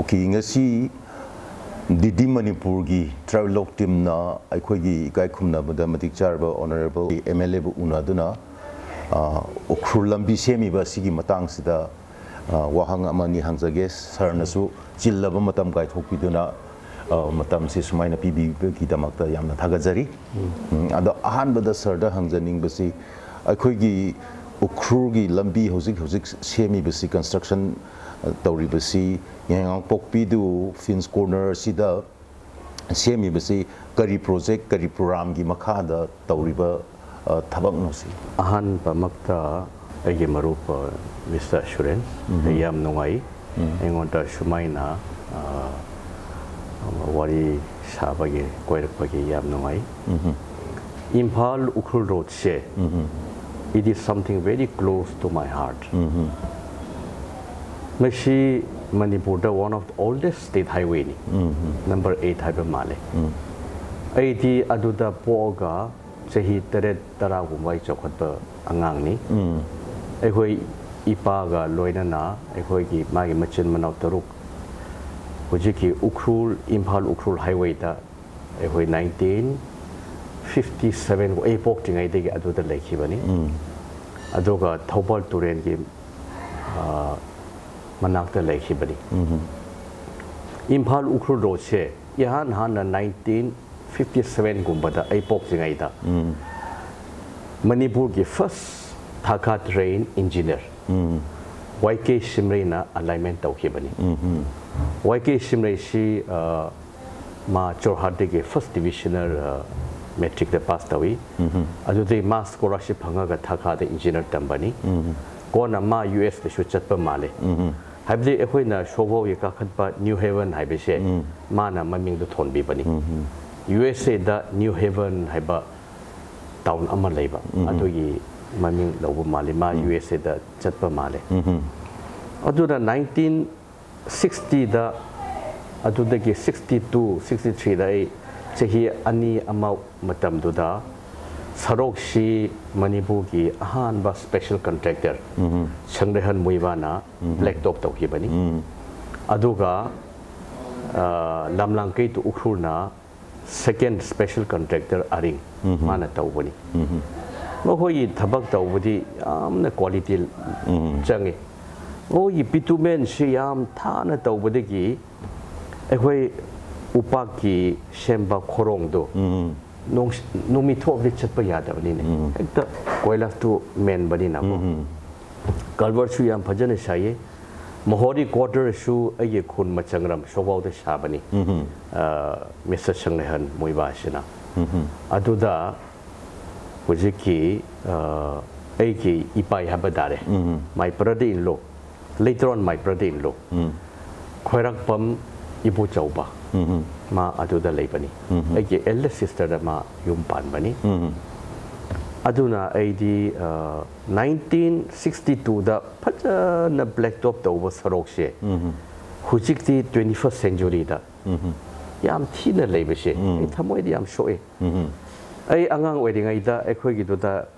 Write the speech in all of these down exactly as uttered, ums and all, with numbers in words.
Okay, ꯉꯁꯤ ꯗꯤ ꯗꯤ ꯃꯅꯤꯄꯨꯔꯒꯤ tribal ꯂꯣꯛ ꯇꯤꯝꯅ ꯑꯩꯈꯣꯏꯒꯤ ꯏꯀꯥꯏ ꯈꯨꯝꯅꯕꯗ ꯃꯇꯤꯛ ꯆꯥꯔꯕ ꯑꯣꯅꯔꯦꯕꯜ ꯑꯦꯝ ꯑꯦꯜ ꯑꯦꯕꯨ ꯎꯅꯗꯨꯅ, ꯑ, ꯎꯈ꯭ꯔꯨꯜ ꯂꯝꯕꯤ ꯁꯦꯝꯃꯤꯕ ꯑꯁꯤꯒꯤ ꯃꯇꯥꯡꯁꯤꯗ, ꯑ, ꯋꯥꯍꯪ ꯑꯃ ꯑꯅꯤ ꯍꯪꯖꯒꯦ꯫ ꯁꯥꯔꯅꯁꯨ ꯆꯤꯜꯂꯕ ꯃꯇꯝ ꯀꯥꯏꯊꯣꯛꯄꯤꯗꯨꯅ, ꯑ, ꯃꯇꯝꯁꯤ ꯁꯨꯃꯥꯏꯅ ꯄꯤꯕꯤꯕꯒꯤꯗꯃꯛꯇ ꯌꯥꯝꯅ ꯊꯥꯒꯠꯆꯔꯤ꯫ ꯎꯝ, ꯑꯗꯣ ꯑꯍꯥꯟꯕꯗ ꯁꯥꯔꯗ ꯍꯪꯖꯅꯤꯡꯕꯁꯤ, ꯑꯩꯈꯣꯏꯒꯤ ꯎꯈ꯭ꯔꯨꯜꯒꯤ ꯂꯝꯕꯤ ꯍꯧꯖꯤꯛ ꯍꯧꯖꯤꯛ ꯁꯦꯝꯃꯤꯕꯁꯤ, ꯀꯟꯁꯇ꯭ꯔꯛꯁꯟ, ꯑ, ꯇꯧꯔꯤꯕꯁꯤ, ꯌꯥꯏꯉꯪꯄꯣꯛꯄꯤꯗꯨ ꯐꯤꯟꯁ ꯀꯣꯔꯅꯔ ꯑꯁꯤꯗ ꯁꯦꯝꯃꯤꯕꯁꯤ ꯀꯔꯤ ꯄ꯭ꯔꯣꯖꯦꯛ, ꯀꯔꯤ ꯄ꯭ꯔꯣꯒ꯭ꯔꯥꯝꯒꯤ ꯃꯈꯥꯗ ꯇꯧꯔꯤꯕ, ꯑ, ꯊꯕꯛꯅꯣ ꯁꯤ? ꯑꯍꯥꯟꯕꯃꯛꯇ ꯑꯩꯒꯤ ꯃꯔꯨꯞ, ꯑ, ꯃꯤꯁꯇꯔ ꯑꯁꯨꯔꯦꯟ, ꯎꯝ꯫ ꯑꯩ ꯌꯥꯝ ꯅꯨꯡꯉꯥꯏ꯫ ꯎꯝ꯫ ꯑꯩꯉꯣꯟꯗ ꯁꯨꯃꯥꯏꯅ, ꯑ, ꯋꯥꯔꯤ ꯁꯥꯕꯒꯤ, ꯀꯣꯏꯔꯛꯄꯒꯤ ꯌꯥꯝ ꯅꯨꯡꯉꯥꯏ꯫ ꯎꯝ꯫ ꯏꯝꯐꯥꯜ ꯎꯈ꯭ꯔꯨꯜ ꯔꯣꯗꯁꯦ, ꯎꯝ꯫ It is something very close to my heart. ꯎꯝ꯫ ꯃꯁꯤ ꯃꯅꯤꯄꯨꯔꯗ one of the oldest state highwayꯅꯤ꯫ Um. Number eight ꯍꯥꯏꯕ ꯃꯥꯜꯂꯦ꯫ ꯎꯝ꯫ ꯑꯩꯗꯤ ꯑꯗꯨꯗ ꯄꯣꯛꯑꯒ ꯆꯍꯤ ꯇꯔꯦꯠ ꯇꯔꯥꯒꯨꯝꯕ ꯑꯩ ꯆꯥꯎꯈꯠꯄ ꯑꯉꯥꯡꯅꯤ꯫ ꯎꯝ꯫ ꯑꯩꯈꯣꯏ ꯏꯄꯥꯒ ꯂꯣꯏꯅꯅ ꯑꯩꯈꯣꯏꯒꯤ, ꯃꯥꯒꯤ ꯃꯆꯤꯟ ꯃꯅꯥꯎ ꯇꯔꯨꯛ ꯍꯧꯖꯤꯛꯀꯤ ꯎꯈ꯭ꯔꯨꯜ, ꯏꯝꯐꯥꯜ ꯎꯈ꯭ꯔꯨꯜ ꯍꯥꯏꯋꯦꯗ ꯑꯩꯈꯣꯏ ꯅꯥꯏꯟꯇꯤꯟ ꯐꯤꯐꯇꯤ ꯁꯚꯦꯟ, ꯑꯩ ꯄꯣꯛꯇ꯭ꯔꯤꯉꯩꯗꯒꯤ ꯑꯗꯨꯗ ꯂꯩꯈꯤꯕꯅꯤ꯫ ꯎꯝ꯫ ꯑꯗꯨꯒ ꯊꯧꯕꯥꯜ ꯇꯨꯔꯦꯜꯒꯤ, ꯑ, ꯃꯅꯥꯛꯇ ꯂꯩꯈꯤꯕꯅꯤ꯫ ꯎꯝ꯫ ꯏꯝꯐꯥꯜ ꯎꯈ꯭ꯔꯨꯜ ꯔꯣꯗꯁꯦ ꯏꯍꯥꯟ ꯍꯥꯟꯅ ꯅꯥꯏꯟꯇꯤꯟ ꯐꯤꯐꯇꯤ ꯁꯚꯦꯟꯒꯨꯝꯕꯗ, ꯑꯩ ꯄꯣꯛꯇ꯭ꯔꯤꯉꯩꯗ, ꯎꯝ꯫ ꯃꯅꯤꯄꯨꯔꯒꯤ ꯐꯥꯔꯁ ꯊꯥꯀꯥ ꯇ꯭ꯔꯦꯟ ꯏꯟꯖꯤꯅꯤꯌꯔ ꯎꯝ꯫ ꯋꯥꯏ ꯀꯦ ꯁꯤꯝꯔꯩꯅ ꯑꯦꯂꯥꯏꯟꯃꯦꯟ ꯇꯧꯈꯤꯕꯅꯤ꯫ ꯎꯝ, ꯎꯝ꯫ ꯋꯥꯏ ꯀꯦ ꯁꯤꯝꯔꯩꯁꯤ, ꯑ, ꯃꯥ ꯖꯣꯔꯍꯥꯠꯇꯒꯤ ꯐꯥꯔꯁ ꯗꯤꯕꯤꯖꯅꯦꯜ, ꯑ, ꯃꯦꯇ꯭ꯔꯤꯛꯇ ꯄꯥꯁ ꯇꯧꯏ꯫ ꯎꯝ꯫ ꯑꯗꯨꯗꯒꯤ ꯃꯥ ꯁ꯭ꯀꯣꯂꯔꯁꯤꯞ ꯐꯪꯉꯒ ꯊꯥꯀꯥꯗ ꯏꯟꯖꯤꯅꯤꯌꯔ ꯇꯝꯕꯅꯤ꯫ ꯎꯝ꯫ ꯀꯣꯟꯅ ꯃꯥ ꯌꯨ ꯑꯦꯁꯇꯁꯨ ꯆꯠꯄ ꯃꯥꯜꯂꯦ꯫ ꯎꯝ꯫ ꯍꯥꯏꯕꯗꯤ ꯑꯩꯈꯣꯏꯅ ꯁꯣꯕꯣꯒꯤ ꯀꯥꯈꯠꯄ ꯅ꯭ꯌꯨ ꯍꯦꯕꯟ ꯍꯥꯏꯕꯁꯦ ꯎꯝ꯫ ꯃꯥꯅ ꯃꯃꯤꯡꯗꯣ ꯊꯣꯟꯕꯤꯕꯅꯤ꯫ ꯎꯝ꯫ ꯌꯨ ꯑꯦꯁ ꯑꯦꯗ ꯅ꯭ꯌꯨ ꯍꯦꯕꯟ ꯍꯥꯏꯕ ꯇꯥꯎꯟ ꯑꯃ ꯂꯩꯕ, ꯎꯝ꯫ ꯑꯗꯨꯒꯤ ꯃꯃꯤꯡ ꯂꯧꯕ ꯃꯥꯜꯂꯤ꯫ ꯃꯥ ꯎꯝ꯫ ꯌꯨ ꯑꯦꯁ ꯑꯦꯗ ꯆꯠꯄ ꯃꯥꯜꯂꯦ꯫ ꯎꯝ꯫ ꯑꯗꯨꯅ ꯅꯥꯏꯟꯇꯤꯟ ꯁꯤꯛꯁꯇꯤꯗ, ꯑꯗꯨꯗꯒꯤ ꯁꯤꯛꯁꯇꯤ ꯇꯨ, ꯁꯤꯛꯁꯇꯤ ꯊ꯭ꯔꯤꯗ ꯑꯩ ꯆꯍꯤ ꯑꯅꯤ ꯑꯃ ꯃꯇꯝꯗꯨꯗ ꯁꯔꯣꯛꯁꯤ ꯃꯅꯤꯄꯨꯔꯒꯤ ꯑꯍꯥꯟꯕ ꯁ꯭ꯄꯦꯁꯦꯜ ꯀꯟꯇ꯭ꯔꯦꯛꯇꯔ ꯎꯝ꯫ ꯁꯪꯂꯩꯍꯟ ꯃꯨꯏꯕꯥꯅ ꯎꯝ꯫ ꯕ꯭ꯂꯦꯛ ꯇꯣꯞ ꯇꯧꯈꯤꯕꯅꯤ꯫ ꯎꯝ꯫ ꯑꯗꯨꯒ ꯂꯝꯂꯥꯡꯀꯩ ꯇꯨ ꯎꯈ꯭ꯔꯨꯜꯅ second special contractor ꯑꯔꯤꯡ, ꯃꯥꯅ ꯇꯧꯕꯅꯤ꯫ ꯃꯈꯣꯏꯒꯤ ꯊꯕꯛ ꯇꯧꯕꯗꯤ ꯌꯥꯝꯅ quality ꯆꯪꯉꯤ꯫ ꯃꯈꯣꯏꯒꯤ bitumenꯁꯤ ꯌꯥꯝ ꯊꯥꯅ ꯇꯧꯕꯗꯒꯤ ꯑꯩꯈꯣꯏ ꯎꯄꯥꯛꯀꯤ ꯁꯦꯝꯕ ꯈꯣꯔꯣꯡꯗꯣ ꯅꯣꯡ-, ꯅꯨꯃꯤꯠ ꯊꯣꯛꯑꯕꯗꯤ ꯆꯠꯄ ꯌꯥꯗꯕꯅꯤꯅꯦ꯫ ꯍꯦꯛꯇ ꯀꯣꯏꯂꯥꯁꯇꯨ ꯃꯦꯟꯕꯅꯤꯅꯀꯣ꯫ Culvertꯁꯨ ꯌꯥꯝ ꯐꯖꯅ ꯁꯥꯏꯌꯦ꯫ ꯃꯣꯍꯣꯔꯤ quarterꯁꯨ ꯑꯩꯒꯤ ꯈꯨꯟ ꯃꯆꯪꯔꯝ ꯁꯣꯐꯥꯎꯗ ꯁꯥꯕꯅꯤ꯫ Mister ꯁꯪꯂꯩꯍꯟ ꯃꯣꯏꯕꯥꯁꯤꯅ꯫ ꯑꯗꯨꯗ ꯍꯧꯖꯤꯛꯀꯤ, ꯑ, ꯑꯩꯒꯤ ꯏꯄꯥꯏ ꯍꯥꯏꯕ ꯇꯥꯔꯦ꯫ My brother in law, later on my brother in law, ꯈꯣꯏꯔꯥꯛꯄꯝ Ibochouba, ꯃꯥ ꯑꯗꯨꯗ ꯂꯩꯕꯅꯤ꯫ ꯑꯩꯒꯤ elder sisterꯗ ꯃꯥ ꯌꯨꯝ ꯄꯥꯟꯕꯅꯤ꯫ ꯑꯗꯨꯅ ꯑꯩꯗꯤ, ꯑ, nineteen sixty twoꯗ ꯐꯖꯅ blacktop ꯇꯧꯕ ꯁꯣꯔꯣꯛꯁꯦ ꯍꯧꯖꯤꯛꯇꯤ twenty first centuryꯗ ꯌꯥꯝ ꯊꯤꯅ ꯂꯩꯕꯁꯦ ꯑꯩ ꯊꯃꯣꯏꯗ ꯌꯥꯝ ꯁꯣꯛꯑꯦ꯫ ꯑꯩ ꯑꯉꯥꯡ ꯑꯣꯏꯔꯤꯉꯩꯗ ꯑꯩꯈꯣꯏꯒꯤꯗꯨꯗ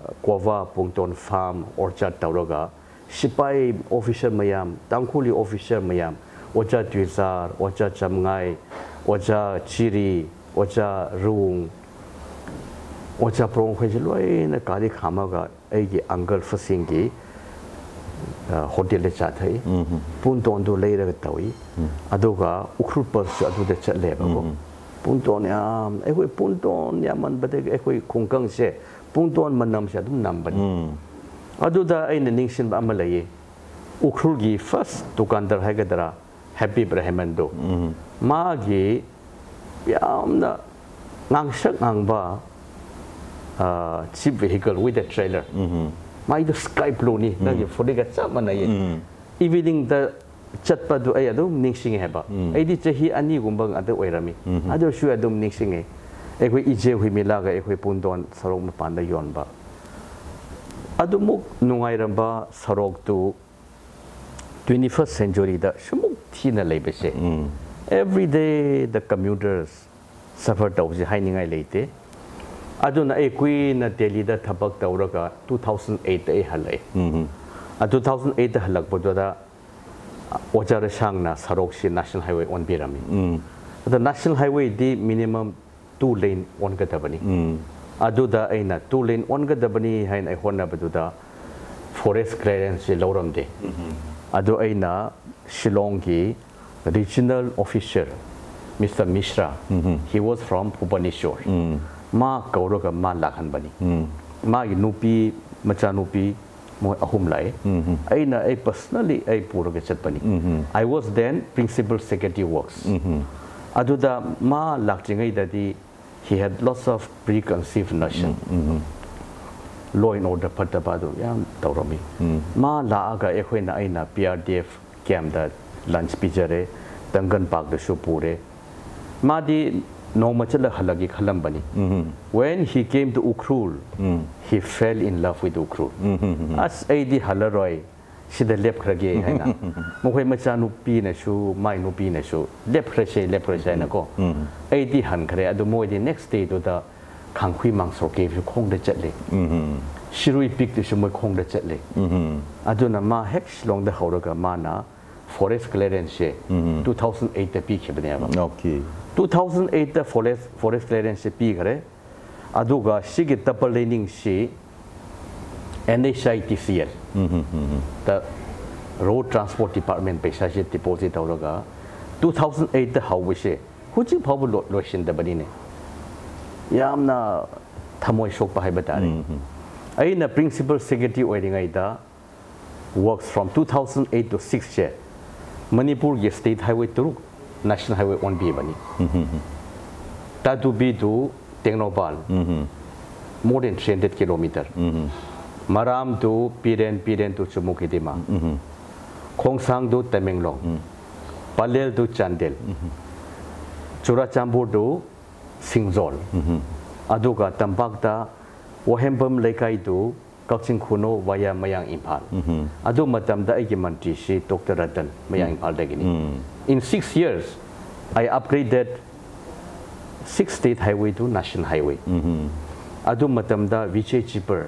ꯀꯣꯚꯥ, ꯄꯨꯡꯇꯣꯟ farm, orchard ꯇꯧꯔꯒ ꯁꯤꯄꯥꯏ officer ꯃꯌꯥꯝ, ꯇꯥꯡꯈꯨꯜꯒꯤ officer ꯃꯌꯥꯝ, ꯑꯣꯖꯥ ꯇꯨꯏꯆꯥꯔ, ꯑꯣꯖꯥ ꯆꯝꯉꯥꯏ, ꯑꯣꯖꯥ ꯆꯤꯔꯤ, ꯑꯣꯖꯥ ꯔꯨꯡ, ꯑꯣꯖꯥ ꯄ꯭ꯔꯣꯡ ꯈꯣꯏꯁꯦ ꯂꯣꯏꯅ ꯒꯥꯔꯤ ꯈꯥꯝꯃꯒ ꯑꯩꯒꯤ uncle ꯐꯁꯤꯡꯒꯤ, ꯑ, ꯍꯣꯇꯦꯜꯗ ꯆꯥꯊꯩ꯫ ꯄꯨꯟꯇꯣꯟꯗꯨ ꯂꯩꯔꯒ ꯇꯧꯏ꯫ ꯑꯗꯨꯒ ꯎꯈ꯭ꯔꯨꯜ ꯄꯜꯁꯁꯨ ꯑꯗꯨꯗ ꯆꯠꯂꯦꯕꯀꯣ꯫ ꯄꯨꯟꯇꯣꯟ ꯌꯥꯝ, ꯑꯩꯈꯣꯏ ꯄꯨꯟꯇꯣꯟ ꯌꯥꯝꯃꯟꯕꯗꯒꯤ ꯑꯩꯈꯣꯏ ꯈꯨꯡꯒꯪꯁꯦ ꯄꯨꯟꯇꯣꯟ ꯃꯅꯝꯁꯦ ꯑꯗꯨꯝ ꯅꯝꯕꯅꯤ꯫ ꯑꯗꯨꯗ ꯑꯩꯅ ꯅꯤꯡꯁꯤꯡꯕ ꯑꯃ ꯂꯩꯌꯦ꯫ ꯎꯈ꯭ꯔꯨꯜꯒꯤ first ꯗꯨꯀꯥꯟꯗꯔ ꯍꯥꯏꯒꯗ꯭ꯔꯥ, ꯍꯕꯤꯕ ꯔꯍꯃꯟꯗꯣ, ꯃꯥꯒꯤ ꯌꯥꯝꯅ ꯉꯥꯡꯁꯛ ꯉꯥꯡꯕ, ꯑ, cheap vehicle with a trailer꯫ ꯃꯥꯏꯗꯣ sky blueꯅꯤ, ꯅꯪꯒꯤ ꯐꯨꯔꯤꯠꯒ ꯆꯞ ꯃꯥꯟꯅꯩꯌꯦ꯫ Eveningꯗ ꯆꯠꯄꯗꯨ ꯑꯩ ꯑꯗꯨꯝ ꯅꯤꯡꯁꯤꯡꯉꯦ ꯍꯥꯏꯕ꯫ ꯑꯩꯗꯤ ꯆꯍꯤ ꯑꯅꯤꯒꯨꯝꯕ ꯉꯥꯛꯇ ꯑꯣꯏꯔꯝꯃꯤ꯫ ꯑꯗꯨ ꯑꯣꯏꯔꯁꯨ ꯑꯗꯨꯝ ꯅꯤꯡꯁꯤꯡꯉꯦ꯫ ꯑꯩꯈꯣꯏ ꯏꯆꯦ ꯍꯨꯏꯃꯤꯂꯥꯒ ꯑꯩꯈꯣꯏ ꯄꯨꯟꯗꯣꯟ ꯁꯣꯔꯣꯛ ꯃꯄꯥꯟꯗ ꯌꯣꯟꯕ꯫ ꯑꯗꯨꯃꯨꯛ ꯅꯨꯡꯉꯥꯏꯔꯝꯕ ꯁꯣꯔꯣꯛꯇꯨ twenty first centuryꯗ ꯁꯤꯃꯨꯛ ꯊꯤꯅ ꯂꯩꯕꯁꯦ, every day the commuters suffer ꯇꯧꯕꯁꯦ ꯍꯥꯏꯅꯤꯡꯉꯥꯏ ꯂꯩꯇꯦ꯫ ꯑꯗꯨꯅ ꯑꯩ ꯀꯨꯏꯅ ꯗꯦꯜꯂꯤꯗ ꯊꯕꯛ ꯇꯧꯔꯒ two thousand eightꯇ ꯑꯩ ꯍꯜꯂꯛꯑꯦ꯫ ꯑ, two thousand eightꯇ ꯍꯜꯂꯛꯄꯗꯨꯗ ꯑꯣꯖꯥ ꯔꯁꯥꯡꯅ ꯁꯔꯣꯛꯁꯤ ꯅꯦꯁꯅꯦꯜ ꯍꯥꯏꯋꯦ ꯑꯣꯟꯕꯤꯔꯝꯃꯤ꯫ ꯑꯗꯣ ꯅꯦꯁꯅꯦꯜ ꯍꯥꯏꯋꯦꯗꯤ ꯃꯤꯅꯤꯃꯝ ꯇꯨ ꯂꯦꯟ ꯑꯣꯟꯒꯗꯕꯅꯤ꯫ ꯑꯗꯨꯗ ꯑꯩꯅ ꯇꯨ ꯂꯦꯟ ꯑꯣꯟꯒꯗꯕꯅꯤ ꯍꯥꯏꯅ ꯑꯩ ꯍꯣꯠꯅꯕꯗꯨꯗ ꯐꯣꯔꯦꯁ ꯀ꯭ꯂꯤꯌꯔꯦꯟꯁꯁꯦ ꯂꯧꯔꯝꯗꯦ꯫ ꯑꯗꯨ ꯑꯩꯅ ꯁꯤꯂꯣꯡꯒꯤ regional officer mister Mishra, he was from Bhubaneswar, ꯃꯥ ꯀꯧꯔꯒ ꯃꯥ ꯂꯥꯛꯍꯟꯕꯅꯤ꯫ ꯃꯥꯒꯤ ꯅꯨꯄꯤ, ꯃꯆꯥꯅꯨꯄꯤ, ꯃꯣꯏ ꯑꯍꯨꯝ ꯂꯥꯛꯑꯦ꯫ ꯑꯩꯅ, ꯑꯩ ꯄꯔꯁꯅꯦꯜꯂꯤ ꯑꯩ ꯄꯨꯔꯒ ꯆꯠꯄꯅꯤ꯫ I was then principal secretary works. ꯑꯗꯨꯗ ꯃꯥ ꯂꯥꯛꯇ꯭ꯔꯤꯉꯩꯗꯗꯤ he had lots of preconceived notion. Law and order ꯐꯠꯇꯕ ꯑꯗꯨ ꯌꯥꯝ ꯇꯧꯔꯝꯃꯤ꯫ ꯃꯥ ꯂꯥꯛꯑꯒ ꯑꯩꯈꯣꯏꯅ, ꯑꯩꯅ ꯄꯤ ꯑꯥꯔ ꯗꯤ ꯑꯦꯐ ꯀꯦꯝꯗ ꯂꯟꯆ ꯄꯤꯖꯔꯦ, ꯇꯪꯒꯟ ꯄꯥꯛꯇꯁꯨ ꯄꯨꯔꯦ꯫ ꯃꯥꯗꯤ ꯅꯣꯡꯃ ꯆꯠꯂ ꯍꯜꯂꯒꯦ ꯈꯜꯂꯝꯕꯅꯤ꯫ When he came to Ukhrul, he fell in love with Ukhrul. ꯑꯁ, ꯑꯩꯗꯤ ꯍꯜꯂꯔꯣꯏ, ꯁꯤꯗ ꯂꯦꯞꯈ꯭ꯔꯒꯦ ꯍꯥꯏꯅ꯫ ꯃꯈꯣꯏ ꯃꯆꯥꯅꯨꯄꯤꯅꯁꯨ, ꯃꯥꯏ ꯅꯨꯄꯤꯅꯁꯨ, "ꯂꯦꯞꯈ꯭ꯔꯁꯦ, ꯂꯦꯞꯈ꯭ꯔꯁꯦ" ꯍꯥꯏꯅꯀꯣ꯫ ꯑꯩꯗꯤ ꯍꯟꯈ꯭ꯔꯦ꯫ ꯑꯗꯨ ꯃꯣꯏꯗꯤ ꯅꯦꯛꯁ ꯗꯦꯗꯨꯗ ꯈꯥꯡꯈꯨꯏ ꯃꯥꯡꯁꯣꯔ ꯀꯦꯐꯁꯨ ꯈꯣꯡꯗ ꯆꯠꯂꯦ꯫ ꯁꯤꯔꯨꯏ ꯄꯤꯛꯇꯁꯨ ꯃꯣꯏ ꯈꯣꯡꯗ ꯆꯠꯂꯦ꯫ ꯑꯗꯨꯅ ꯃꯥ ꯍꯦꯛ ꯁꯤꯂꯣꯡꯗ ꯍꯧꯔꯒ ꯃꯥꯅ ꯐꯣꯔꯦꯁ ꯀ꯭ꯂꯤꯌꯔꯦꯟꯁꯁꯦ ꯇꯨ ꯊꯥꯎꯖꯟ ꯑꯩꯠꯇ ꯄꯤꯈꯤꯕꯅꯦꯕ꯫ ꯑꯣꯀꯦ꯫ ꯇꯨ ꯊꯥꯎꯖꯟ ꯑꯩꯠꯇ ꯐꯣꯔꯦꯁ, ꯐꯣꯔꯦꯁ ꯀ꯭ꯂꯤꯌꯔꯦꯟꯁꯁꯦ ꯄꯤꯈ꯭ꯔꯦ꯫ ꯑꯗꯨꯒ ꯁꯤꯒꯤ ꯇꯄꯔ ꯂꯦꯅꯤꯡꯁꯤ N H I T C L ꯗ, ꯔꯣꯗ ꯇ꯭ꯔꯥꯟꯁꯄꯣꯔꯠ ꯗꯤꯄꯥꯔꯠꯃꯦꯟ ꯄꯩꯁꯥꯁꯦ ꯗꯤꯄꯣꯖꯤꯠ ꯇꯧꯔꯒ ꯇꯨ ꯊꯥꯎꯖꯟ ꯑꯩꯠꯇ ꯍꯧꯕꯁꯦ ꯍꯧꯖꯤꯛ ꯐꯥꯎꯕ ꯂꯣ-, ꯂꯣꯏꯁꯤꯟꯗꯕꯅꯤꯅꯦ꯫ ꯌꯥꯝꯅ ꯊꯃꯣꯏ ꯁꯣꯛꯄ ꯍꯥꯏꯕ ꯇꯥꯔꯦ꯫ ꯑꯩꯅ ꯄ꯭ꯔꯤꯟꯁꯤꯄꯜ ꯁꯦꯀ꯭ꯔꯦꯇꯔꯤ ꯑꯣꯏꯔꯤꯉꯩꯗ, works from two thousand eight to six ꯁꯦ ꯃꯅꯤꯄꯨꯔꯒꯤ ꯁ꯭ꯇꯦꯠ ꯍꯥꯏꯋꯦ ꯇꯔꯨꯛ ꯅꯦꯁꯅꯦꯜ ꯍꯥꯏꯋꯦ ꯑꯣꯟꯕꯤꯕꯅꯤ꯫ ꯇꯥꯗꯨꯕꯤꯗꯨ Tengnoupal, more than three hundred kilometer. ꯃꯔꯥꯝꯗꯨ ꯄꯤꯔꯦꯟ, ꯄꯤꯔꯦꯟꯗꯨ ꯆꯨꯃꯨꯈꯤꯗꯤꯃ, ꯈꯣꯡꯁꯥꯡꯗꯨ ꯇꯃꯦꯡꯂꯣꯡ, ꯄꯂꯦꯜꯗꯨ ꯆꯥꯟꯗꯦꯜ, ꯆꯨꯔꯥꯆꯥꯟꯄꯨꯔꯗꯨ ꯁꯤꯡꯖꯣꯜ, ꯑꯗꯨꯒ ꯇꯝꯄꯥꯛꯇ ꯋꯥꯍꯦꯡꯕꯝ ꯂꯩꯀꯥꯏꯗꯨ ꯀꯛꯆꯤꯡ ꯈꯨꯅꯧ via ꯃꯌꯥꯡ ꯏꯝꯐꯥꯜ꯫ ꯑꯗꯨ ꯃꯇꯝꯗ ꯑꯩꯒꯤ ꯃꯟꯇ꯭ꯔꯤꯁꯤ ꯗꯣꯛꯇꯔ ꯔꯇꯟ, ꯃꯌꯥꯡ ꯏꯝꯐꯥꯜꯗꯒꯤꯅꯤ꯫ In six years, I upgraded six state highway to national highway. ꯑꯗꯨ ꯃꯇꯝꯗ ꯚꯤꯖꯦ ꯆꯤꯄꯔ,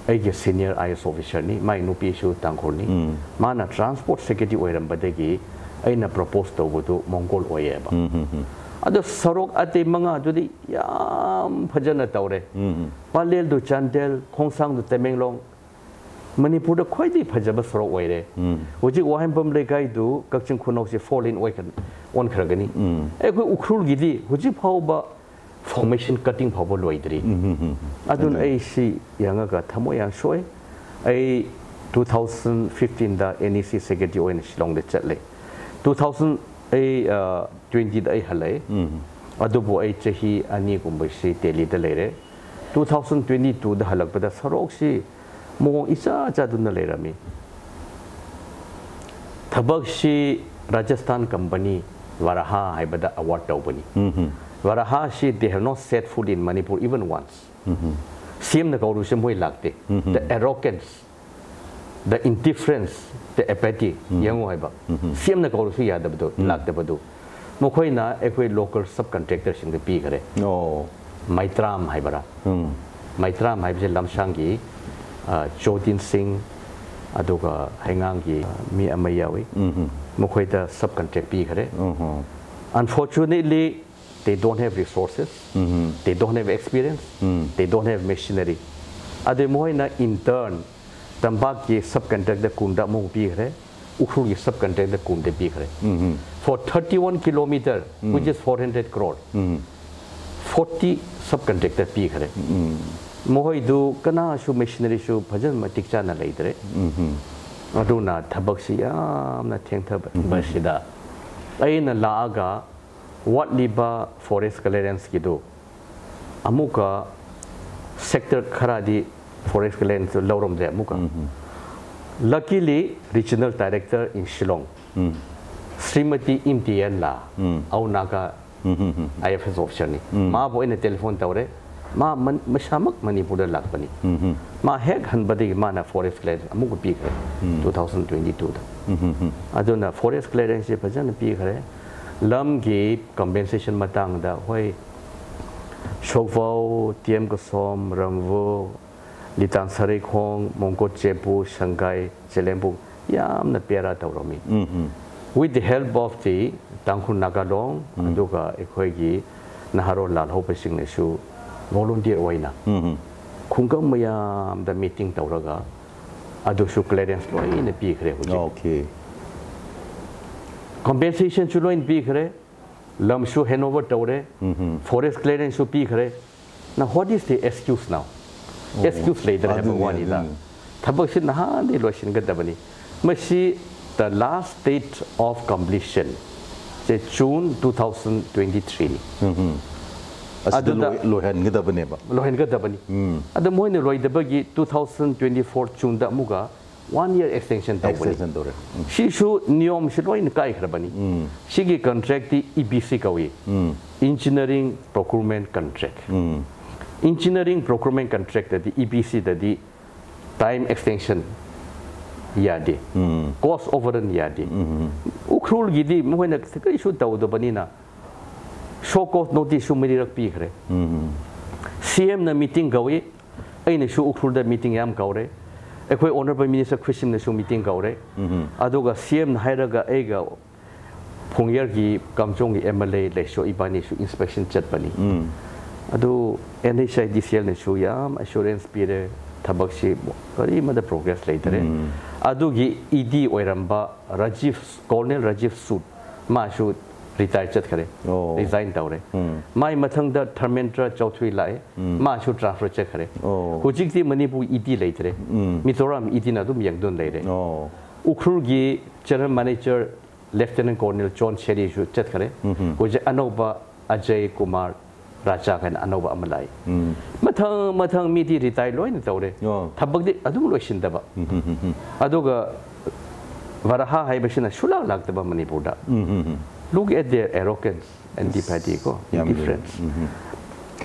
ꯑꯩꯒꯤ senior I A S officerꯅꯤ, ꯃꯥꯏ ꯅꯨꯄꯤꯁꯨ ꯇꯥꯡꯈꯨꯜꯅꯤ꯫ ꯎꯝ. ꯃꯥꯅ transport secretary ꯑꯣꯏꯔꯝꯕꯗꯒꯤ ꯑꯩꯅ propose ꯇꯧꯕꯗꯨ ꯃꯣꯡꯒꯣꯜ ꯑꯣꯏꯌꯦꯕ꯫ ꯎꯝ, ꯎꯝ, ꯎꯝ. ꯑꯗꯣ ꯁꯔꯣꯛ ꯑꯇꯩ ꯃꯉꯥꯗꯨꯗꯤ ꯌꯥꯝ ꯐꯖꯅ ꯇꯧꯔꯦ꯫ ꯎꯝ, ꯎꯝ. ꯄꯂꯦꯜꯗꯨ ꯆꯥꯟꯗꯦꯜ, ꯈꯣꯡꯁꯥꯡꯗꯨ ꯇꯃꯦꯡꯂꯣꯡ, ꯃꯅꯤꯄꯨꯔꯗ ꯈ꯭ꯋꯥꯏꯗꯒꯤ ꯐꯖꯕ ꯁꯣꯔꯣꯛ ꯑꯣꯏꯔꯦ꯫ ꯎꯝ. ꯍꯧꯖꯤꯛ ꯋꯥꯍꯦꯡꯕꯝ ꯂꯩꯀꯥꯏꯗꯨ ꯀꯛꯆꯤꯡ ꯈꯨꯅꯧꯁꯦ four lane ꯑꯣꯏꯈ꯭ꯔ-, ꯑꯣꯟꯈ꯭ꯔꯒꯅꯤ꯫ ꯎꯝ. ꯑꯩꯈꯣꯏ ꯎꯈ꯭ꯔꯨꯜꯒꯤꯗꯤ ꯍꯧꯖꯤꯛ ꯐꯥꯎꯕ formation cutting ꯐꯥꯎꯕ ꯂꯣꯏꯗ꯭ꯔꯤ꯫ ꯎꯝ, ꯎꯝ, ꯎꯝ. ꯑꯗꯨꯅ ꯑꯗꯨꯅꯤ. ꯑꯩ ꯁꯤ ꯌꯦꯡꯉꯒ ꯊꯃꯣꯏ ꯌꯥꯝ ꯁꯣꯛꯑꯦ꯫ ꯑꯩ two thousand fifteenꯗ N E C secretary ꯑꯣꯏꯅ ꯁꯤꯂꯣꯡꯗ ꯆꯠꯂꯦ꯫ Two thousand ꯑꯩ, ꯑ, twentyꯗ ꯑꯩ ꯍꯜꯂꯛꯑꯦ꯫ ꯎꯝ. ꯑꯗꯨꯕꯨ ꯑꯩ ꯆꯍꯤ ꯑꯅꯤꯒꯨꯝꯕꯁꯤ ꯗꯦꯜꯂꯤꯗ ꯂꯩꯔꯦ꯫ Two thousand twenty twoꯗ ꯍꯜꯂꯛꯄꯗ ꯁꯣꯔꯣꯛꯁꯤ ꯃꯑꯣꯡ ꯏꯆꯥ ꯆꯥꯗꯨꯅ ꯂꯩꯔꯝꯃꯤ꯫ ꯊꯕꯛꯁꯤ ꯔꯥꯖꯁꯊꯥꯟ company ꯚꯔꯥꯍꯥ ꯍꯥꯏꯕꯗ award ꯇꯧꯕꯅꯤ꯫ ꯎꯝ, ꯎꯝ. ꯚꯔꯥꯍꯥꯁꯤ they have not set foot in Manipur even once꯫ ꯎꯝ, ꯎꯝ. CMꯅ ꯀꯧꯔꯁꯨ ꯃꯣꯏ ꯂꯥꯛꯇꯦ꯫ ꯎꯝ, ꯎꯝ. The arrogance, the indifference, the apathy, ꯎꯝ. ꯌꯦꯡꯉꯨ ꯍꯥꯏꯕ꯫ ꯎꯝ, ꯎꯝ. CMꯅ ꯀꯧꯔꯁꯨ ꯌꯥꯗꯕꯗꯣ, ꯎꯝ. ꯂꯥꯛꯇꯕꯗꯨ꯫ ꯃꯈꯣꯏꯅ ꯑꯩꯈꯣꯏ local subcontractorꯁꯤꯡꯗ ꯄꯤꯈꯔꯦ꯫ ꯑꯣ. ꯃꯩꯇ꯭ꯔꯥꯝ ꯍꯥꯏꯕꯔꯥ? ꯎꯝ. ꯃꯩꯇ꯭ꯔꯥꯝ ꯍꯥꯏꯕꯁꯦ ꯂꯝꯁꯥꯡꯒꯤ, ꯑ, ꯖꯣꯇꯤꯟ ꯁꯤꯡ, ꯑꯗꯨꯒ ꯍꯩꯉꯥꯡꯒꯤ, ꯑ, ꯃꯤ ꯑꯃ ꯌꯥꯎꯏ꯫ ꯎꯝ, ꯎꯝ. ꯃꯈꯣꯏꯗ subcontract ꯄꯤꯈꯔꯦ꯫ Um, um. Unfortunately, they don't have resources, um, um. they don't have experience, um. they don't have machinery. ꯑꯗꯨ ꯃꯈꯣꯏꯅ in turn ꯇꯝꯄꯥꯛꯀꯤ subcontractor ꯀꯨꯟꯗ ꯑꯃꯨꯛ ꯄꯤꯈ꯭ꯔꯦ, ꯎꯈ꯭ꯔꯨꯜꯒꯤ subcontractor ꯀꯨꯟꯗ ꯄꯤꯈ꯭ꯔꯦ꯫ ꯎꯝ, ꯎꯝ. For thirty-one kilometer, um. which is four hundred crore, um. forty subcontractor ꯄꯤꯈ꯭ꯔꯦ꯫ ꯎꯝ. ꯃꯈꯣꯏꯗꯨ ꯀꯅꯥꯁꯨ machineryꯁꯨ ꯐꯖꯅ ꯃꯇꯤꯛ ꯆꯥꯅ ꯂꯩꯇ꯭ꯔꯦ꯫ ꯎꯝ, ꯎꯝ. ꯑꯗꯨꯅ ꯊꯕꯛꯁꯤ ꯌꯥꯝꯅ ꯊꯦꯡꯊꯕꯁꯤꯗ ꯑꯩꯅ ꯂꯥꯛꯑꯒ ꯋꯥꯠꯂꯤꯕ forest clearanceꯀꯤꯗꯨ ꯑꯃꯨꯛꯀ sector ꯈꯔꯗꯤ forest clearance ꯂꯧꯔꯝꯗ꯭ꯔꯦ ꯑꯃꯨꯛꯀ꯫ ꯎꯝ, ꯎꯝ. Luckily, regional director in Shillong, ꯎꯝ. ꯁ꯭ꯔꯤꯃꯇꯤ ꯏꯝꯇꯤꯌꯦꯟ ꯂꯥ, ꯎꯝ. ꯑꯧ ꯅꯥꯒꯥ ꯎꯝ, ꯎꯝ, ꯎꯝ. I F S officerꯅꯤ꯫ ꯎꯝ. ꯃꯥꯕꯨ ꯑꯩꯅ telephone ꯇꯧꯔꯦ꯫ ꯃꯥ ꯃꯟ-, ꯃꯁꯥꯃꯛ ꯃꯅꯤꯄꯨꯔꯗ ꯂꯥꯛꯄꯅꯤ꯫ ꯎꯝ, ꯎꯝ. ꯃꯥ ꯍꯦꯛ ꯍꯟꯕꯗꯒꯤ ꯃꯥꯅ forest clearance ꯑꯃꯨꯛꯀ ꯄꯤꯈ꯭ꯔꯦ, ꯎꯝ. two thousand twenty twoꯗ꯫ ꯎꯝ, ꯎꯝ, ꯎꯝ. ꯑꯗꯨꯅ forest clearanceꯁꯦ ꯐꯖꯅ ꯄꯤꯈ꯭ꯔꯦ꯫ ꯂꯝꯒꯤ compensation ꯃꯇꯥꯡꯗ, ꯍꯣꯏ, ꯁꯣꯛꯐꯧ, ꯇꯤ ꯑꯦꯝ ꯀꯁꯣꯝ, ꯔꯝꯕꯨ, ꯂꯤꯇꯥꯟ ꯁꯔꯩꯈꯣꯡ, ꯃꯣꯡꯀꯣꯠ ꯆꯦꯄꯨ, ꯁꯪꯒꯥꯏ, ꯆꯦꯂꯦꯝꯕꯨ ꯌꯥꯝꯅ ꯄꯦꯔꯥ ꯇꯧꯔꯝꯃꯤ꯫ With the help of the ꯇꯥꯡꯈꯨꯜ ꯅꯥꯒꯥꯂꯣꯡ, ꯑꯗꯨꯒ ꯑꯩꯈꯣꯏꯒꯤ ꯅꯍꯥꯔꯣꯜ ꯂꯥꯜꯍꯧꯕꯁꯤꯡꯅꯁꯨ volunteer ꯑꯣꯏꯅ ꯈꯨꯡꯒꯪ ꯃꯌꯥꯝꯗ meeting ꯇꯧꯔꯒ ꯑꯗꯨꯁꯨ clearance ꯂꯣꯏꯅ ꯄꯤꯈ꯭ꯔꯦ ꯍꯧꯖꯤꯛ꯫ Okay. Compensationꯁꯨ ꯂꯣꯏꯅ ꯄꯤꯈ꯭ꯔꯦ, ꯂꯝꯁꯨ handover ꯇꯧꯔꯦ, forest clearanceꯁꯨ ꯄꯤꯈ꯭ꯔꯦ꯫ Now what is the excuse now? Excuse ꯂꯩꯇ꯭ꯔꯦ ꯍꯥꯏꯕ ꯑꯗꯨꯅꯤ, ꯋꯥꯅꯤꯗ꯫ ꯑꯗꯨꯅꯤ. ꯊꯕꯛꯁꯤ ꯅꯍꯥꯟꯗꯤ ꯂꯣꯏꯁꯤꯟꯒꯗꯕꯅꯤ꯫ ꯃꯁꯤ the last date of completion say June two thousand twenty-threeꯅꯤ꯫ ꯑꯁꯤꯗ ꯑꯗꯨꯗ ꯂꯣꯏ- ꯂꯣꯏꯍꯟꯒꯗꯕꯅꯦꯕ. ꯂꯣꯏꯍꯟꯒꯗꯕꯅꯤ꯫ ꯑꯗꯣ ꯃꯣꯏꯅ ꯂꯣꯏꯗꯕꯒꯤ two thousand twenty-four Juneꯗ ꯑꯃꯨꯛꯀ one year extension ꯇꯧꯕꯅꯤ꯫ Extension ꯇꯧꯔꯦ. ꯎꯝ. ꯁꯤꯁꯨ ꯅꯤꯌꯣꯝꯁꯤ ꯂꯣꯏꯅ ꯀꯥꯏꯈ꯭ꯔꯕꯅꯤ꯫ ꯁꯤꯒꯤ contractꯇꯤ EPC ꯀꯧꯏ, Engineering Procurement Contract꯫ Engineering Procurement Contractꯇꯗꯤ, EPCꯗꯗꯤ time extension ꯌꯥꯗꯦ, cost overrun ꯌꯥꯗꯦ꯫ ꯎꯈ꯭ꯔꯨꯜꯒꯤꯗꯤ ꯃꯈꯣꯏꯅ ꯀꯔꯤꯁꯨ ꯇꯧꯗꯕꯅꯤꯅ show cause noticeꯁꯨ ꯃꯔꯤꯔꯛ ꯄꯤꯈ꯭ꯔꯦ꯫ CMꯅ meeting ꯀꯧꯏ, ꯑꯩꯅꯁꯨ ꯎꯈ꯭ꯔꯨꯜꯗ meeting ꯌꯥꯝ ꯀꯧꯔꯦ, ꯑꯩꯈꯣꯏ Honourable Minister ꯈꯨꯁꯤꯝꯅꯁꯨ meeting ꯀꯧꯔꯦ꯫ ꯑꯗꯨꯒ CMꯅ ꯍꯥꯏꯔꯒ ꯑꯩꯒ ꯐꯣꯡꯌꯔꯒꯤ ꯀꯥꯝꯖꯣꯡꯒꯤ MLA ꯂꯩꯁꯣ ꯏꯕꯥꯅꯤꯁꯨ inspection ꯆꯠꯄꯅꯤ꯫ ꯑꯗꯨ NHIDCLꯅꯁꯨ ꯌꯥꯝ assurance ꯄꯤꯔꯦ, ꯊꯕꯛꯁꯤ ꯀꯔꯤꯃꯗ progress ꯂꯩꯇꯔꯦ꯫ ꯑꯗꯨꯒꯤ ED ꯑꯣꯏꯔꯝꯕ ꯔꯥꯖꯤꯞ, Colonel ꯔꯥꯖꯤꯞ ꯁꯨꯠ, ꯃꯥꯁꯨ retire ꯆꯠꯈ꯭ꯔꯦ, ꯑꯣ. Resign ꯇꯧꯔꯦ꯫ ꯃꯥꯏ ꯃꯊꯪꯗ ꯙꯔꯃꯦꯟꯗ꯭ꯔ ꯆꯧꯊꯨꯏ ꯂꯥꯛꯑꯦ, ꯃꯥꯁꯨ transfer ꯆꯠꯈ꯭ꯔꯦ꯫ ꯑꯣ. ꯍꯧꯖꯤꯛꯇꯤ ꯃꯅꯤꯄꯨꯔ ED ꯂꯩꯇ꯭ꯔꯦ, ꯃꯤꯖꯣꯔꯥꯝ EDꯅ ꯑꯗꯨꯝ ꯌꯦꯡꯗꯨꯅ ꯂꯩꯔꯦ꯫ ꯑꯣ. ꯎꯈ꯭ꯔꯨꯜꯒꯤ General Manager Lieutenant Colonel John ꯁꯦꯔꯤꯁꯨ ꯆꯠꯈ꯭ꯔꯦ꯫ ꯍꯧꯖꯤꯛ ꯑꯅꯧꯕ ꯑꯖꯌ ꯀꯨꯃꯥꯔ ꯔꯥꯖꯥ ꯍꯥꯏꯅ ꯑꯅꯧꯕ ꯑꯃ ꯂꯥꯛꯏ꯫ ꯃꯊꯪ ꯃꯊꯪ ꯃꯤꯗꯤ retire ꯂꯣꯏꯅ ꯇꯧꯔꯦ꯫ ꯑꯣ. ꯊꯕꯛꯇꯤ ꯑꯗꯨꯝ ꯂꯣꯏꯁꯤꯟꯗꯕ꯫ ꯑꯗꯨꯒ ꯚꯔꯥꯍꯥ ꯍꯥꯏꯕꯁꯤꯅ ꯁꯨꯂꯥꯛ ꯂꯥꯛꯇꯕ ꯃꯅꯤꯄꯨꯔꯗ꯫ Look at their arrogance, antipathy ꯀꯣ, ꯌꯥꯝ indifference꯫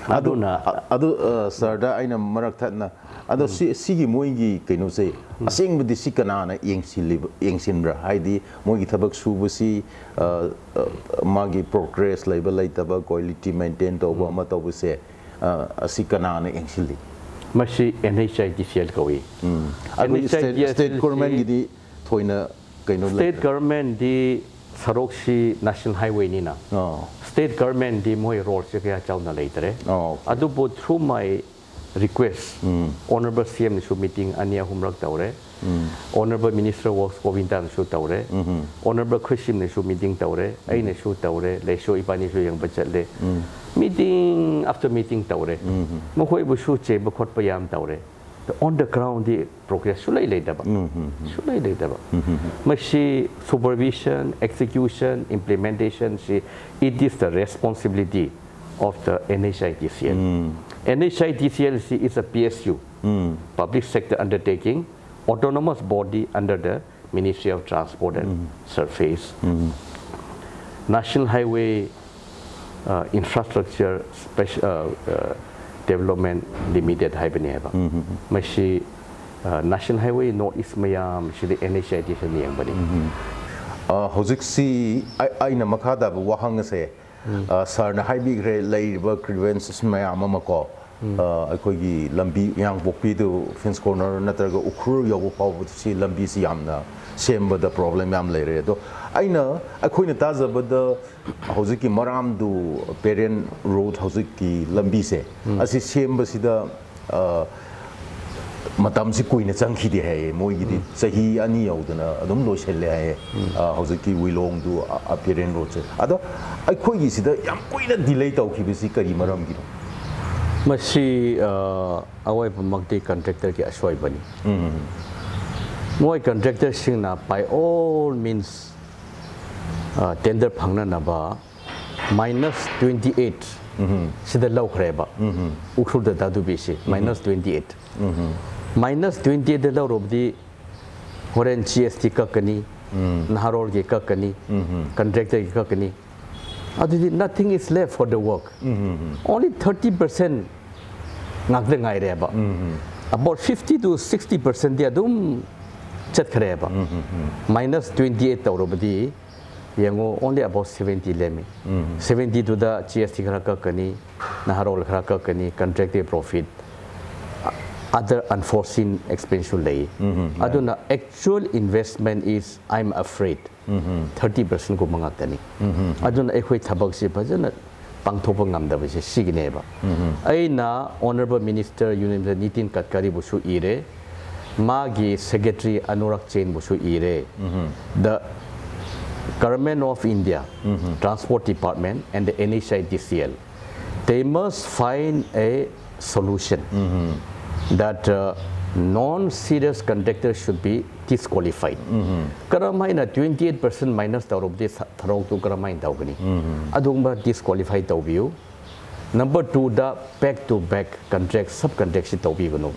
ꯑꯗꯨ ꯑꯗꯨꯅ ꯑ- ꯑꯗꯨ ꯑ, ꯁꯥꯔꯗ ꯑꯩꯅ ꯃꯔꯛ ꯊꯠꯅ ꯑꯗꯣ ꯁꯤ ꯁꯤꯒꯤ ꯃꯣꯏꯒꯤ ꯀꯩꯅꯣꯁꯦ ꯑꯁꯦꯡꯕꯗꯤ ꯁꯤ ꯀꯅꯥꯅ ꯌꯦꯡꯁꯤꯜꯂꯤꯕ, ꯌꯦꯡꯁꯤꯟꯕ꯭ꯔꯥ? ꯍꯥꯏꯗꯤ ꯃꯣꯏꯒꯤ ꯊꯕꯛ ꯁꯨꯕꯁꯤ, ꯑ, ꯑ, ꯃꯥꯒꯤ progress ꯂꯩꯕ ꯂꯩꯇꯕ, quality maintain ꯇꯧꯕ ꯑꯃ ꯇꯧꯕꯁꯦ, ꯑ, ꯑꯁꯤ ꯀꯅꯥꯅ ꯌꯦꯡꯁꯤꯜꯂꯤ? ꯃꯁꯤ NHIDCL ꯀꯧꯏ꯫ ꯑꯗꯨꯒꯤ state, NHIDCL state government ꯒꯤꯗꯤ ꯊꯣꯏꯅ ꯀꯩꯅꯣ State ꯂꯩꯇ꯭ꯔꯦ꯫ Government ꯗꯤ ꯁꯔꯨꯛꯁꯤ National Highway ꯅꯤꯅ, ꯑꯣ State Government ꯗꯤ ꯃꯣꯏ role ꯁꯦ ꯀꯌꯥ ꯆꯥꯎꯅ ꯂꯩꯇ꯭ꯔꯦ꯫ ꯑꯣ, okay. ꯑꯗꯨꯕꯨ through my request, Honorable CM ꯅꯁꯨ meeting ꯑꯅꯤ ꯑꯍꯨꯝꯔꯛ ꯇꯧꯔꯦ꯫ Honorable Minister of Works Govinda ꯅꯁꯨ ꯇꯧꯔꯦ꯫ Honorable ꯈꯨꯁꯤꯝ ꯅꯁꯨ meeting ꯇꯧꯔꯦ꯫ ꯑꯩꯅꯁꯨ ꯇꯧꯔꯦ꯫ ꯂꯩꯁꯣ ꯏꯕꯥꯅꯤꯁꯨ ꯌꯦꯡꯕ ꯆꯠꯂꯦ꯫ Meeting after meeting ꯇꯧꯔꯦ꯫ ꯃꯈꯣꯏꯕꯨꯁꯨ ꯆꯦꯟꯕ ꯈꯣꯠꯄ ꯌꯥꯝ ꯇꯧꯔꯦ꯫ On the ground D progress ꯁꯨꯂꯩ ꯂꯩꯇꯕ꯫ ꯁꯨꯂꯩ ꯂꯩꯇꯕ꯫ ꯃꯁꯤ supervision, execution, implementation ꯁꯤ, it is the responsibility of the NHIDCL. NHIDCL ꯁꯤ is a PSU, Public Sector Undertaking, autonomous body under the Ministry of Transport and Surface. National Highway, uh, Infrastructure Speci- uh, uh, Development Limited ꯍꯥꯏꯕꯅꯦꯕ꯫ ꯃꯁꯤ, uh, National Highway North East ꯃꯌꯥꯝꯁꯤꯗꯤ NHIDCL ꯅ ꯌꯦꯡꯕꯅꯤ꯫ ꯑ, ꯍꯧꯖꯤꯛꯁꯤ ꯑꯩ- ꯑꯩꯅ ꯃꯈꯥ ꯇꯥꯕ ꯋꯥꯍꯪ ꯑꯁꯦ, ꯑ, sir ꯅ ꯍꯥꯏꯕꯤꯈ꯭ꯔꯦ, ꯂꯩꯔꯤꯕ grievances ꯃꯌꯥꯝ ꯑꯃ ꯀꯣ, ꯑ, ꯑꯩꯈꯣꯏꯒꯤ ꯂꯝꯕꯤ ꯌꯥꯡꯄꯣꯛꯄꯤ to Prince Corner ꯅꯠꯇ꯭ꯔꯒ ꯎꯈ꯭ꯔꯨꯜ ꯌꯧꯕ ꯐꯥꯎꯕ ꯁꯤ ꯂꯝꯕꯤꯁꯤ ꯌꯥꯝꯅ ꯁꯦꯝꯕꯗ problem ꯌꯥꯝ ꯂꯩꯔꯦ꯫ ꯑꯗꯣ ꯑꯩꯅ, ꯑꯩꯈꯣꯏꯅ ꯇꯥꯖꯕꯗ ꯍꯧꯖꯤꯛꯀꯤ ꯃꯔꯥꯝ to ꯄꯦꯔꯦꯟ road ꯍꯧꯖꯤꯛꯀꯤ ꯂꯝꯕꯤꯁꯦ, ꯑꯁꯤ ꯁꯦꯝꯕꯁꯤꯗ, ꯑ, ꯃꯇꯝꯁꯤ ꯀꯨꯏꯅ ꯆꯪꯈꯤꯗꯦ ꯍꯥꯏꯌꯦ꯫ ꯃꯣꯏꯒꯤꯗꯤ ꯆꯍꯤ ꯑꯅꯤ ꯌꯧꯗꯅ ꯑꯗꯨꯝ ꯂꯣꯏꯁꯤꯜꯂꯦ ꯍꯥꯏꯌꯦ꯫ ꯑ, ꯍꯧꯖꯤꯛꯀꯤ ꯋꯤꯂꯣꯡ to, ꯑ, ꯑ, ꯄꯦꯔꯦꯟ road ꯁꯦ꯫ ꯑꯗꯣ ꯑꯩꯈꯣꯏꯒꯤꯁꯤꯗ ꯌꯥꯝ ꯀꯨꯏꯅ delay ꯇꯧꯈꯤꯕꯁꯤ ꯀꯔꯤ ꯃꯔꯝꯒꯤꯅꯣ? ꯃꯁꯤ, ꯑ, ꯑꯋꯥꯏꯕꯃꯛꯇꯤ contractor ꯒꯤ ꯑꯁꯣꯏꯕꯅꯤ꯫ ꯃꯣꯏ contractor ꯁꯤꯡꯅ by all means, ꯑ, tender ꯐꯪꯅꯅꯕ minus twenty eight ꯁꯤꯗ ꯂꯧꯈ꯭ꯔꯦꯕ꯫ ꯎꯈ꯭ꯔꯨꯜꯗ ꯗꯥꯗꯨꯕꯤꯁꯤ minus twenty eight꯫ Minus twenty eight ꯗ ꯂꯧꯔꯨꯕꯗꯤ ꯍꯣꯔꯦꯟ GST ꯀꯛꯀꯅꯤ, ꯅꯍꯥꯔꯣꯜꯒꯤ ꯀꯛꯀꯅꯤ, contractor ꯒꯤ ꯀꯛꯀꯅꯤ꯫ ꯑꯗꯨꯗꯤ nothing is left for the work. Only thirty percent ꯉꯥꯛꯇ ꯉꯥꯏꯔꯦꯕ꯫ About fifty to sixty percent ꯗꯤ ꯑꯗꯨꯝ ꯆꯠꯈ꯭ꯔꯦꯕ꯫ Minus twenty eight ꯇꯧꯔꯕꯗꯤ ꯌꯦꯡꯉꯣ, only about seventy ꯂꯦꯝꯃꯤ꯫ Seventy ꯗꯨꯗ GST ꯈꯔ ꯀꯛꯀꯅꯤ, ꯅꯍꯥꯔꯣꯜ ꯈꯔ ꯀꯛꯀꯅꯤ, contractor ꯒꯤ profit꯫ ꯑ, other unforeseen expense ꯁꯨ ꯂꯩ꯫ ꯑꯗꯨꯅ actual investment is, I'm afraid, thirty percent ꯀꯨꯝꯕ ꯉꯥꯛꯇꯅꯤ꯫ ꯑꯗꯨꯅ ꯑꯩꯈꯣꯏ ꯊꯕꯛꯁꯤ ꯐꯖꯅ ꯄꯥꯡꯊꯣꯛꯄ ꯉꯝꯗꯕꯁꯦ ꯁꯤꯒꯤꯅꯦꯕ꯫ ꯑꯩꯅ Honourable Minister, Union Minister Nitin ꯒꯗꯀꯥꯔꯤꯕꯨꯁꯨ ꯏꯔꯦ, ꯃꯥꯒꯤ Secretary Anurag ꯖꯦꯟꯕꯨꯁꯨ ꯏꯔꯦ꯫ The Government of India, Transport Department and the N H I D C L, they must find a solution that uh, non-serious contractor should be disqualified. ꯀꯔꯝ ꯍꯥꯏꯅ twenty eight percent minus ꯇꯧꯔꯕꯗꯤ ꯊ- ꯊꯔꯣꯛꯇꯨ ꯀꯔꯝ ꯍꯥꯏꯅ ꯇꯧꯒꯅꯤ? ꯑꯗꯨꯒꯨꯝꯕ disqualify ꯇꯧꯕꯤꯌꯨ꯫ Number two the back to back contract, sub contract ꯁꯤ ꯇꯧꯕꯤꯒꯅꯨ꯫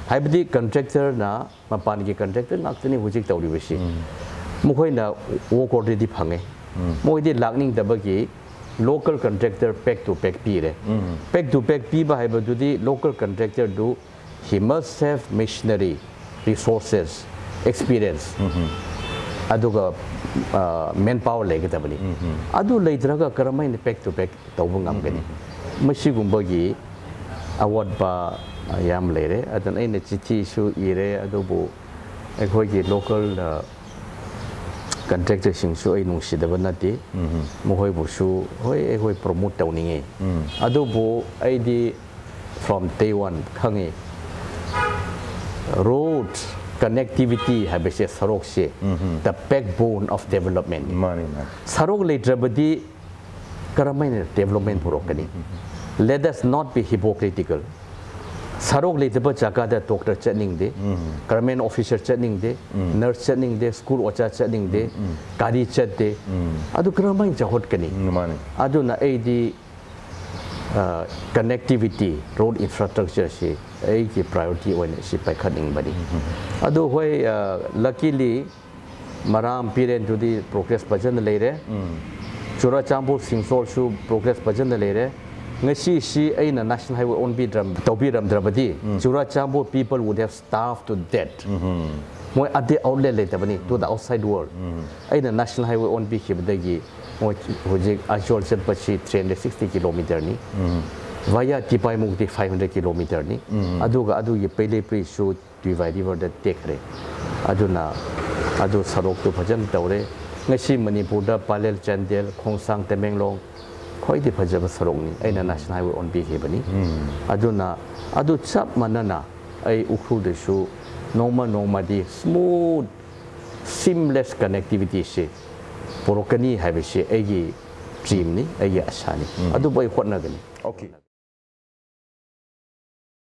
ꯍꯥꯏꯕꯗꯤ contractor ꯅ ꯃꯄꯥꯟꯒꯤ contractor ꯉꯥꯛꯇꯅꯤ ꯍꯧꯖꯤꯛ ꯇꯧꯔꯤꯕꯁꯤ꯫ ꯃꯈꯣꯏꯅ work order ꯗꯤ ꯐꯪꯉꯦ꯫ ꯃꯣꯏꯗꯤ ꯂꯥꯛꯅꯤꯡꯗꯕꯒꯤ local contractor back to back ꯄꯤꯔꯦ꯫ Back to back ꯄꯤꯕ ꯍꯥꯏꯕꯗꯨꯗꯤ local contractor do he must have machinery, resources, experience, ꯑꯗꯨꯒ manpower ꯂꯩꯒꯗꯕꯅꯤ꯫ ꯑꯗꯨ ꯂꯩꯇ꯭ꯔꯒ ꯀꯔꯝꯍꯥꯏꯅ back to back ꯇꯧꯕ ꯉꯝꯒꯅꯤ? ꯃꯁꯤꯒꯨꯝꯕꯒꯤ ꯑꯋꯥꯠꯄ ꯌꯥꯝ ꯂꯩꯔꯦ꯫ ꯑꯗꯨꯅ ꯑꯩꯅ ꯆꯤꯊꯤꯁꯨ ꯏꯔꯦ, ꯑꯗꯨꯕꯨ ꯑꯩꯈꯣꯏꯒꯤ local contractor ꯁꯤꯡꯁꯨ ꯑꯩ ꯅꯨꯡꯁꯤꯗꯕ ꯅꯠꯇꯦ꯫ ꯃꯈꯣꯏꯕꯨꯁꯨ ꯍꯣꯏ ꯑꯩꯈꯣꯏ promote ꯇꯧꯅꯤꯡꯉꯤ꯫ ꯑꯗꯨꯕꯨ ꯑꯩꯗꯤ from day one ꯈꯪꯉꯤ, road connectivity ꯍꯥꯏꯕꯁꯦ, ꯁꯔꯣꯛꯁꯦ the backbone of development ꯅꯤ꯫ ꯃꯥꯅꯤ ꯃꯥꯅꯤ ꯁꯔꯣꯛ ꯂꯩꯇ꯭ꯔꯕꯗꯤ ꯀꯔꯝꯍꯥꯏꯅ development ꯄꯨꯔꯛꯀꯅꯤ? Let us not be hypocritical. ꯁꯔꯣꯛ ꯂꯩꯇꯕ ꯖꯒꯥꯗ doctor ꯆꯠꯅꯤꯡꯗꯦ, government officer ꯆꯠꯅꯤꯡꯗꯦ, nurse ꯆꯠꯅꯤꯡꯗꯦ, school ꯑꯣꯖꯥ ꯆꯠꯅꯤꯡꯗꯦ, ꯒꯥꯔꯤ ꯆꯠꯇꯦ꯫ ꯑꯗꯨ ꯀꯔꯝꯍꯥꯏꯅ ꯆꯥꯎꯈꯠꯀꯅꯤ? ꯎꯝ, ꯃꯥꯅꯤ ꯑꯗꯨꯅ ꯑꯩꯗꯤ connectivity, road infrastructure ꯁꯤ ꯑꯩꯒꯤ priority ꯑꯣꯏꯅ ꯁꯤ ꯄꯥꯏꯈꯠꯅꯤꯡꯕꯅꯤ꯫ ꯑꯗꯨ ꯍꯣꯏ, luckily ꯃꯔꯥꯝ ꯄꯤꯔꯦꯟꯗꯨꯗꯤ progress ꯐꯖꯅ ꯂꯩꯔꯦ꯫ ꯆꯨꯔꯆꯥꯟꯄꯨꯔ ꯁꯤꯡꯆꯣꯜꯁꯨ progress ꯐꯖꯅ ꯂꯩꯔꯦ꯫ ꯉꯁꯤꯁꯤ ꯑꯩꯅ national highway ꯑꯣꯟꯕꯤꯗ꯭ꯔꯝ ꯇꯧꯕꯤꯔꯝꯗ꯭ꯔꯕꯗꯤ Churachandpur people would have starved to death꯫ ꯃꯣꯏ ꯑꯗꯤ outlet ꯂꯩꯇꯕꯅꯤ to the outside world꯫ ꯑꯩꯅ national highway ꯑꯣꯟꯕꯤꯈꯤꯕꯗꯒꯤ ꯃꯣꯏ ꯍꯧꯖꯤꯛ ꯑꯥꯏꯖꯣꯜ ꯆꯠꯄꯁꯤ three hundred sixty kilometer ꯅꯤ꯫ via ꯇꯤꯄꯥꯏꯃꯨꯛꯇꯤ five hundred kilometre ꯅꯤ꯫ ꯑꯗꯨꯒ ꯑꯗꯨꯒꯤ ꯄꯩꯂꯦꯄ꯭ꯔꯤꯁꯨ ꯇꯨꯏꯚꯥꯏ ꯔꯤꯚꯔꯗ ꯇꯦꯛꯈ꯭ꯔꯦ꯫ ꯑꯗꯨꯅ ꯑꯗꯨ ꯁꯔꯣꯛꯇꯨ ꯐꯖꯅ ꯇꯧꯔꯦ꯫ ꯉꯁꯤ ꯃꯅꯤꯄꯨꯔꯗ ꯄꯥꯂꯦꯜ ꯆꯥꯟꯗꯦꯜ, ꯈꯣꯡꯁꯥꯡ ꯇꯃꯦꯡꯂꯣꯡ ꯈ꯭ꯋꯥꯏꯗꯒꯤ ꯐꯖꯕ ꯁꯔꯣꯛꯅꯤ꯫ ꯑꯩꯅ ꯅꯦꯁꯅꯦꯜ ꯍꯥꯏꯋꯦ ꯑꯣꯟꯕꯤꯈꯤꯕꯅꯤ꯫ ꯑꯗꯨꯅ ꯑꯗꯨ ꯆꯞ ꯃꯥꯟꯅꯅ ꯑꯩ ꯎꯈ꯭ꯔꯨꯜꯗꯁꯨ ꯅꯣꯡꯃ ꯅꯣꯡꯃꯗꯤ ꯁ꯭ꯃꯨꯠ, ꯁꯤꯝꯂꯦꯁ ꯀꯅꯦꯛꯇꯤꯚꯤꯇꯤꯁꯦ ꯄꯨꯔꯛꯀꯅꯤ ꯍꯥꯏꯕꯁꯤ ꯑꯩꯒꯤ ꯗ꯭ꯔꯤꯝꯅꯤ, ꯑꯩꯒꯤ ꯑꯁꯥꯅꯤ꯫ ꯑꯗꯨꯕꯨ ꯑꯩ ꯍꯣꯠꯅꯒꯅꯤ꯫ Okay꯫